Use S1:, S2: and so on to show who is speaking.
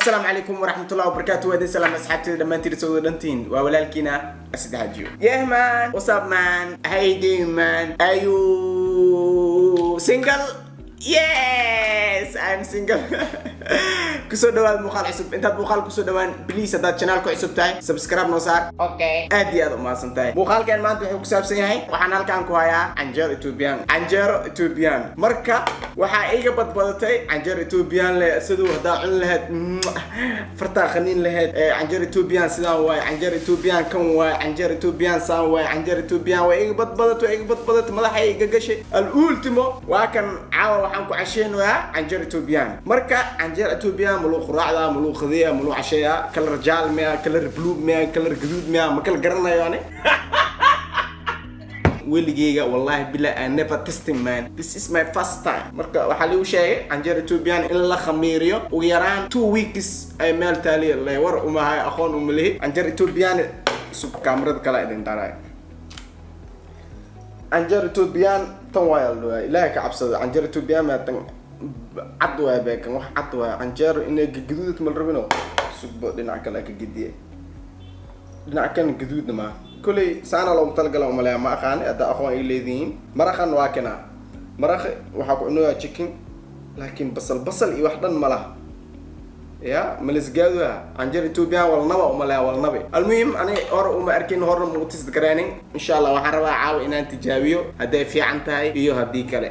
S1: Asalaamu calaykum waraxmatullahi wabarakaatu. Waa idin salaam, asxaabteyda dhammaantiin, soo wada dhantiin. Waa walaalkiina Asad Hajiyo. Yeah man, what's up man? How you doing man? Are you single? Yes, I'm single. Kusoo dhawaad muuqaal cusub. Intaad muuqaal kusoo dhawaan, please, haddaad channel ku cusub tahay, subscribe noo saar.
S2: Okay.
S1: Aad iyo aad u mahadsan tahay. Muuqaalkan maanta wuxuu ku saabsan yahay, waxaan halkan ku hayaa canjeero Ethiopian, canjeero Ethiopian. Marka waxaa iga badbadatay canjeero Ethiopian le, siduu haddaa cun lahayd fartaa khaniin lahayd. Canjeero Ethiopian sidaan waaye, canjeero Ethiopian kan waaye, canjeero Ethiopian saan waaye, canjeero Ethiopian waa iga badbadatay, waa iga badbadatay, madaxa iga gashay. Al ultimo waa kan caawa waxaan ku casheynayaa canjeero Ethiopian. Marka canjeero Ethiopian maluu quraacda, maluu qadiya, maluu casheeya? Kalar jaal miya, kalar blue miya, kalar gaduud miya? Ma kala garanayo ani weligeyga. Wallahi billah, I never testing man, this is my first time. Marka waxaa liigu sheegay canjeer Ethiopian in la khamiiriyo ugu yaraan 2 weeks ay meel taaliya le. War umahay, aqoon uma lihi canjeer Ethiopian. Sub, kaamarada kale idin daray. Canjeer Ethiopian tan waa la Ilaahay ka cabsada. Canjeer Ethiopian ma tan cad waay? Beekan wax cad waay. Canjeero inay gaduudad mal rabino. Sugbo, dhinac kale ka gediye, dhinac kan gaduudna ma koley saana loogu talagala umaleeya. Ma aqaani, hadda aqoon ay leedihiin. Maraqan waa kana, maraqi waxaa ku cunayaa chicken, laakiin basal basal iyo wax dhan ma laha. Ya malisgaadu canjeer Ethiopian walnaba umaleeya, walnabi. Almuhim, ani hore uma arkin, horna mau test garaanin. Insha Allah waxaan rabaa caawa inaan tijaabiyo hadday fiican tahay iyo haddii kale.